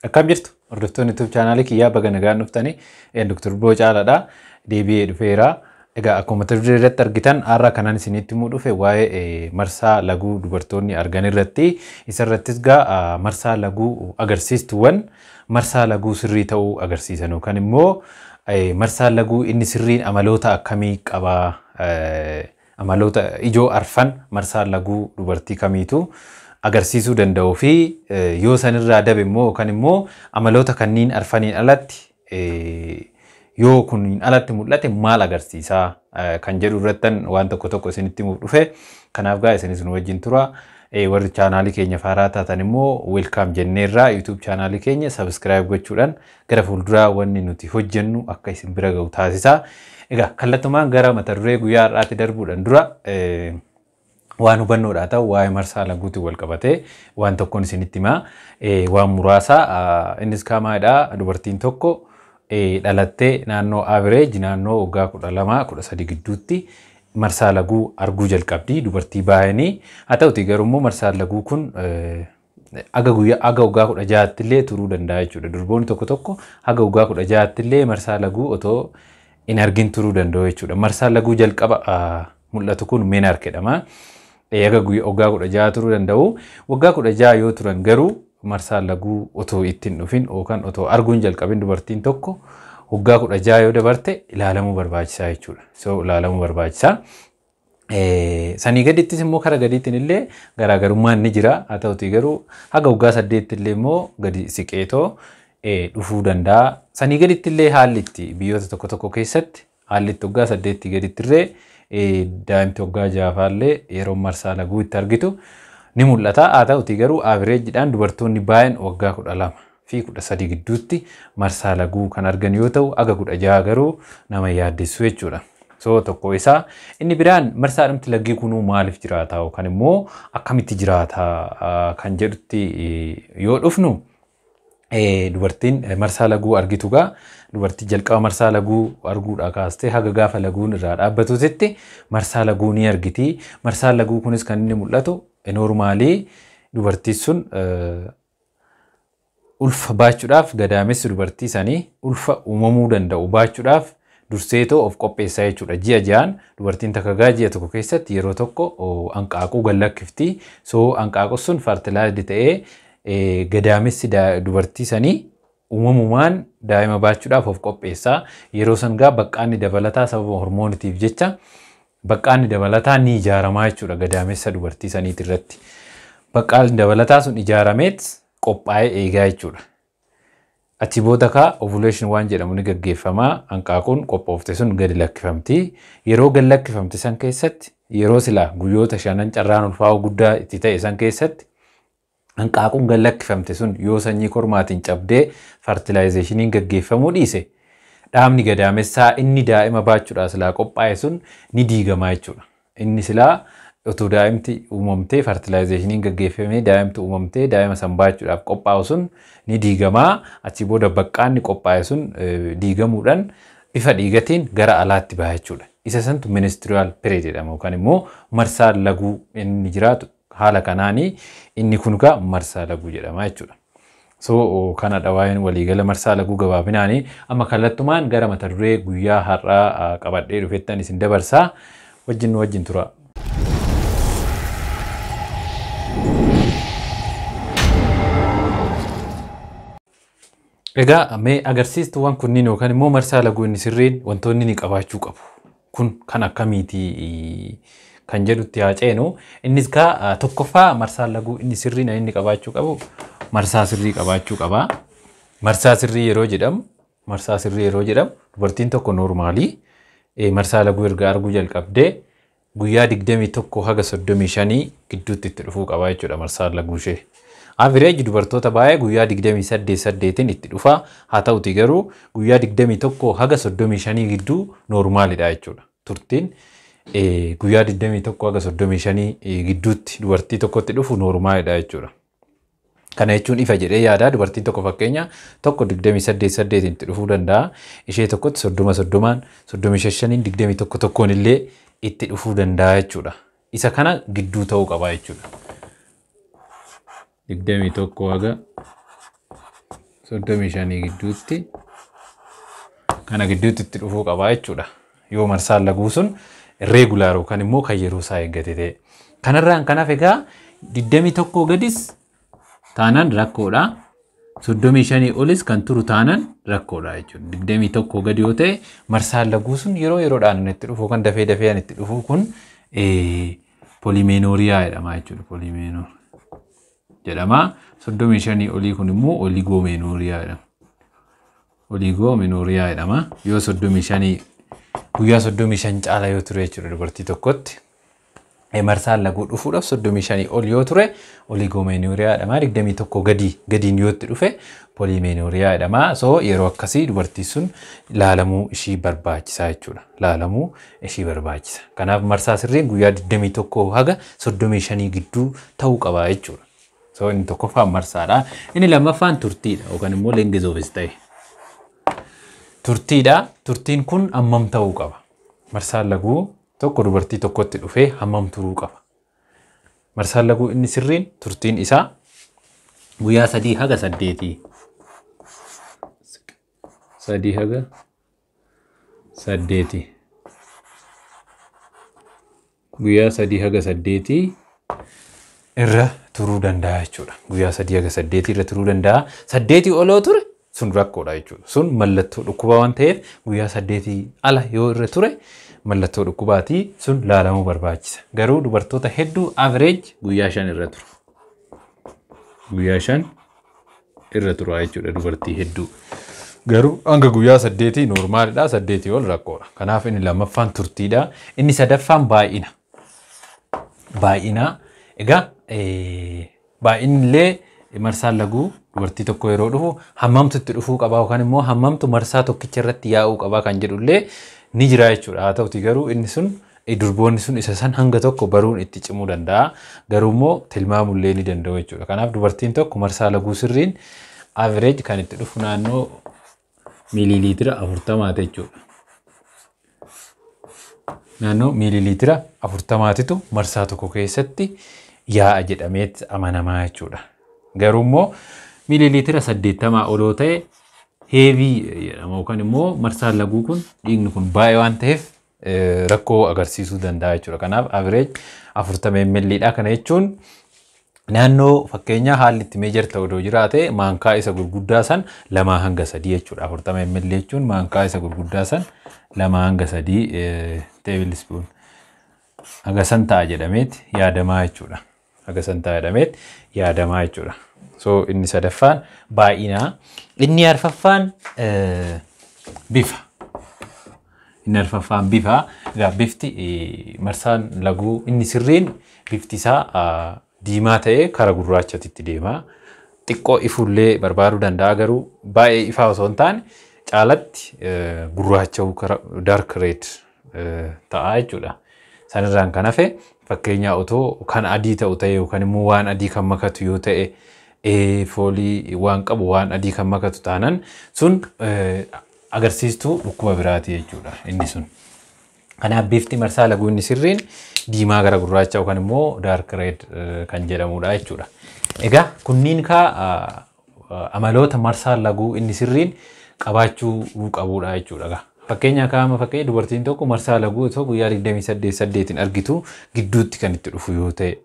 Akkam jirtu hordoftoonni YouTube chaanaalii kiyyaa, baga nagaan dhuftanii. Dr. Boo Caalaadha. Deebi'ee dhufeera. Egaa akkuma mata duree irratti argitan, har'a kanan isinitti himuu dhufe waa'ee marsaa laguu dubartoonni argan irratti. Isarrattis gaa marsaa laguu agarsiistuuwwan marsaa laguu sirrii ta'uu agarsiisan yookaan immoo marsaa laguu inni sirriin amaloota akkamii qaba, amaloota ijoo arfan marsaa laguu dubartii kamiitu agarsiisuu danda'uu fi yoo sanirraa dabe immoo yookaan immoo amaloota kanniin arfaniin alatti yoo kun alatti mul'ate maal agarsiisaa kan jedhu irrattan waan tokko tokko isinitti himuuf dhufe. Kanaaf gaa isinis nu wajjin tura. Warri chaanaalii keenya faaraa taatan immoo welcome jenneerraa. YouTube chaanaalii keenya subscribe gochuudhaan gara fuulduraa wanni nuti hojjennu akka isin bira ga'u taasisa. Egaa kallattumaan gara mata duree guyyaa har'aatti darbuudhaan dura waan hubannoodhaa ta'u waa'ee marsaa laguutiin wal qabatee waan tokkoon isinitti himaa. Waan muraasa innis kaamaadha. Dubartiin tokko dhalattee naannoo average naannoo waggaa 12 13 gidduutti marsaa laguu arguu jalqabdi dubartii baay'anii. Haa ta'uti garuu immoo marsaan laguu kun aga guyyaa aga waggaa 16tti illee turuu danda'a jechuudha. Durboonni tokko tokko haga waggaa 16tti illee marsaa laguu otoo hin argin turuu danda'u jechuudha. Marsaan laguu jalqaba mul'atu kun menarche jedhama. Haga waggaa 16 turuu danda'u. Waggaa 16 yoo turan garuu marsaan laguu otoo ittiin dhufin yookaan otoo arguun jalqabin dubartiin tokko waggaa 16 yoo dabarte ilaalamuu barbaachisaa jechuudha. So ilaalamuu barbaachisaa. Sanii gadittis immoo kara gadiittiin illee garaagarummaan ni jira. Haa ta'uti garuu haga waggaa 8 illee immoo gadi siqeetoo dhufuu danda'a. Sanii gaditti illee haalli itti biyyoota tokko tokko keessatti haalli itti waggaa 8 gaditti illee daa'imti waggaa 6 illee yeroo marsaa laguu itti argitu ni mul'ata. Haa ta'uti garuu averagedhaan dubartoonni baay'een waggaa 12 fi 13 gidduutti marsaa laguu kan argan yoo ta'u, aga 16 garuu nama yaaddessu jechuudha. So tokko isaa. Inni biraan marsaadhumti laggii kunuu maaliif jiraata yookaan immoo akkamitti jiraata kan jedhutti yoo dhufnu, dubartiin marsaa laguu argitu gaa dubartii jalqaba marsaa laguu arguudhaa kaastee haga gaafa laguun irraa dhaabbatutti marsaa laguu ni argiti. Marsaan laguu kunis kan inni mul'atu normally dubartiin sun ulfa baachuudhaaf, gadaamessi dubartii sanii ulfa uumamuu danda'u baachuudhaaf durseetoo of qopheessaa jechuudha. Ji'a ji'aan dubartiin takka gaa ji'a tokko keessatti yeroo tokko hanqaaquu gallakkifti. So hanqaaquun sun fertilized ta'ee gadaamessi dubartii sanii uumamumaan daa'ima baachuudhaaf of qopheessaa. Yeroo san gaa baqqaanni dabalataa sababa hormoonitiif jecha baqqaanni dabalataa ni ijaaramaa jechuudha gadaamessa dubartii saniiti irratti. Baqqaanni dabalataa sun ijaarameet qophaa'ee eegaa jechuudha. Achi booda kaa ovulation waan jedhamu ni gaggeeffamaa, hanqaaquun qophoofte sun gadi lakkifamti. Yeroo gadi lakkifamte san keessatti, yeroo silaa guyyoota shanan carraan ulfaa'uu guddaa itti ta'e san keessatti, hanqaaquun gadi lakkifamte sun yoo sanyii kormaatiin cabdee fertilizationiin gaggeeffamuu dhiise, dhaabni gadaamessaa inni daa'ima baachuudhaa silaa qophaa'e sun ni diigamaa jechuudha. Inni silaa otoo daa'imti uumamtee fertilizationiin gaggeeffamee daa'imti uumamtee daa'ima san baachuudhaaf qophaa'u sun ni diigamaa. Achi booda baqqaanni qophaa'e sun diigamuudhaan bifa dhiigatiin gara alaatti baha jechuudha. Isa santu menstrual period jedhama yookaan immoo marsaa laguu inni jiraatu haala kanaanii inni kun gaa marsaa laguu jedhama jechuudha. So kanadha waa'een waliigala marsaa laguu gabaabinaanii. Amma kallattumaan gara mata duree guyyaa har'aa qabadhee dhufettan isin dabarsaa, wajjin nu wajjin tura. Egaa mee agarsiistuuwwan kunniin yookaan immoo marsaa laguu inni sirriin wantoonni inni qabaachuu qabu kun kan akkamiiti kan jedhutti haa ceenu. Innis gaa tokkoffaa marsaa laguu inni sirriin inni qabaachuu qabu marsaa sirrii qabaachuu qaba. Marsaa sirrii yeroo jedhamu dubartiin tokko normally marsaa laguu erga arguu jalqabdee guyyaa 21 haga 35 gidduutti itti dhufuu qaba jechuudha marsaan laguu ishee. Average dubartoota baay'ee guyyaa 28 8 itti dhufa. Haa ta'uti garuu guyyaa 21 haga 35 gidduu normalidha jechuudha. Turtiin guyyaa 21 haga 35 gidduutti dubartii tokkotti dhufu normalidha jechuudha. Kana jechuun ifa jedhee yaada. Dubartiin tokko fakkeenya tokko 28 8 itti dhufuu danda'a. Ishee tokkotti 30 30n, 35, 21 tokkoon illee itti dhufuu danda'a jechuudha. Isa kana gidduu ta'uu qaba jechuudha. 21 haga 35 gidduutti kana gidduutti itti dhufuu qaba jechuudha. Yoo marsaan laguu sun regular yookaan immoo kan yeroo isaa eeggate ta'e. Kanarraan kanaaf egaa 21 gadis taanaan rakkoodha. 35 olis kan turu taanaan rakkoodha jechuudha. 21 gadi yoo ta'e marsaan laguu sun yeroo yeroodhaan itti dhufu kan dafee dafee itti dhufu kun polymenorrhea jedhama jechuudha. Polymenor jedhama. 35 olii kun immoo oligomenorrhea jedhama. Oligomenorrhea jedhama. Yoo 35 guyyaa 35 caala yoo ture jechuudha dubartii tokkotti. Marsaan laguu dhufuudhaaf 35 ol yoo ture oligomenorrhea jedhama. 21 gadiin yoo itti dhufe polymenorrhea jedhama. So yeroo akkasii dubartii sun laalamuu ishii barbaachisa jechuudha. Laalamuu ishii barbaachisa. Kanaaf marsaa sirriin guyyaa 21 haga 35 gidduu ta'uu qaba jechuudha. So inni tokkoffaan marsaadha. Inni lammaffaan turtiidha yookaan immoo length of stay. Turtiidha. Turtiin kun hammam ta'uu qaba? Marsaan laguu tokko dubartii tokkotti dhufee hammam turuu qaba? Marsaan laguu inni sirriin turtiin isaa guyyaa 3 haga 8. 3 haga 8. Guyyaa 3 haga 8 irra turuu danda'a jechuudha. Guyyaa 3 haga 8 irra turuu danda'a. 8 oloo ture sun rakkoodha jechuudha. Sun mallattoo dhukkubaa waan ta'eef guyyaa 8 ala yoo irra ture mallattoo dhukkubaatii sun laalamuu barbaachisa. Garuu dubartoota hedduu average guyyaa 5 irra turu. Guyyaa 5 irra tura jechuudha dubartii hedduu. Garuu hanga guyyaa 8 normalidha. 8 ol rakkoodha. Kanaaf inni lammaffaan turtiidha. Inni sadaffaan baay'ina. Baay'ina. Egaa baay'inni illee marsaan laguu dubartii tokko yeroo dhufu hammamtu itti dhufuu qabaa yookaan immoo hammamtu marsaa tokkicha irratti yaa'uu qabaa kan jedhullee ni jira jechuudha. Haa ta'uti garuu inni sun durboonni sun isa san hanga tokko baruun itti cimuu danda'a. Garuu immoo tilmaamullee ni danda'u jechuudha. Kanaaf dubartiin tokko marsaa laguu sirriin average kan itti dhufu naannoo miiliiliitira 40 jechuudha. Naannoo miiliiliitira 40titu marsaa tokko keessatti yaa'a jedhameet amanamaa jechuudha. Garuu immoo miiliiliitira 80 oloo ta'e heavy jedhama yookaan immoo marsaan laguu kun dhiigni kun baay'ee waan ta'eef rakkoo agarsiisuu danda'a jechuudha. Kanaaf average 40 ml dha. Kana jechuun naannoo fakkeenyaa haalli itti measure ta'u iddoo jiraate maankaa isa gurguddaa san 2 hanga 3 jechuudha. 40 ml jechuun maankaa isa gurguddaa san 2 hanga 3 tablespoon haga san ta'a jedhameet yaadamaa jechuudha. Haga san ta'a jedhameet yaadamaa jechuudha. So inni sadaffaan baay'ina. Inni arfaffaan bifa. Inni arfaffaan bifa. Egaa bifti marsaan laguu inni sirriin bifti isaa diimaa ta'ee kara gurraachatitti deema. Xiqqoo ifullee barbaaduu danda'a garuu baay'ee ifaa osoo hin taane caalatti gurraacha'uu kara dark red ta'a jechuudha. Sanirraan kan hafe fakkeenyaa otoo kan adii ta'u ta'e yookaan immoo waan adii kan makatu yoo ta'e foolii waan qabu waan adii kan makatu taanan sun agarsiistuu dhukkuba biraati jechuudha inni sun. Kanaaf bifti marsaa laguu inni sirriin diimaa gara gurraacha yookaan immoo dark red kan jedhamudha jechuudha. Egaa kunniin kaa amaloota marsaa laguu inni sirriin qabaachuu qabudha jechuudha. Fakkeenya kaama fakkeenya dubartiin tokko marsaa laguu otoo guyyaa 28 argitu gidduutti kan itti dhufu yoo ta'e.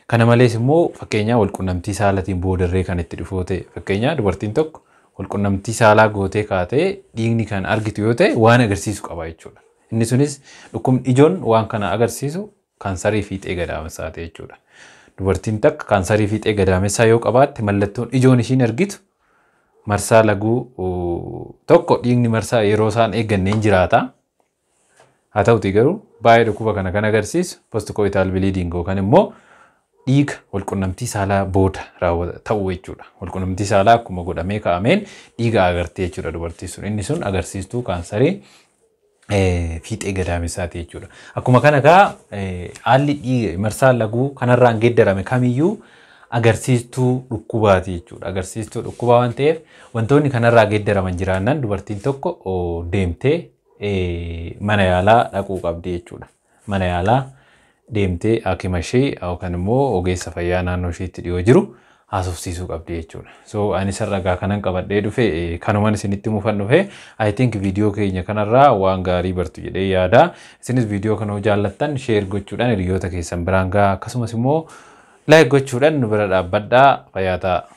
Kana malees immoo fakkeenya walqunnamtii saalaatiin boodarree kan itti dhufu yoo ta'e fakkeenya dubartiin tokko walqunnamtii saalaa gootee kaatee dhiigni kan argitu yoo ta'e waan agarsiisu qaba jechuudha. Inni sunis dhukkubni ijoon waan kana agarsiisu kaansarii fiixee gadaamessaati jechuudha. Dubartiin takka kaansarii fiixee gadaamessaa yoo qabaatte mallattoon ijoon ishiin argitu marsaa laguu tokko dhiigni marsaa yeroo isaan eegganne hin jiraata. Haa ta'uti garuu baay'ee dhukkuba kana kan agarsiisu postcoital bleeding yookaan immoo dhiiga walqunnamtii saalaa booda ta'u jechuudha. Walqunnamtii saalaa akkuma godhamee kaa'ameen dhiiga agartee jechuudha dubartiin sun. Inni sun agarsiistuu kaansarii fiixee gadaamessaati jechuudha. Akkuma kana kaa haalli dhiiga marsaa laguu kanarraan geeddarame kamiyyuu agarsiistuu dhukkubaati jechuudha. Agarsiistuu dhukkubaa waan ta'eef wantoonni kanarraa geeddaraman jiraannan dubartiin tokko deemtee mana yaalaa dhaquu qabdi jechuudha. Mana yaalaa deemtee haakima ishee yookaan immoo ogeessa fayyaa naannoo isheetti dhiyoo jiru haasofsiisuu qabdi jechuudha. So anis har'a egaa kanan qabadhee dhufe kanuman isinitti himuufan dhufe. I think viidiyoo keenya kanarraa waan gaarii bartu jedhee yaada. Isinis viidiyoo kana yoo jaallattan share gochuudhaan hiriyoota keessan biraan gahaa, akkasumas immoo like gochuudhaan nu bira dhaabbadhaa. Fayyaa ta'a.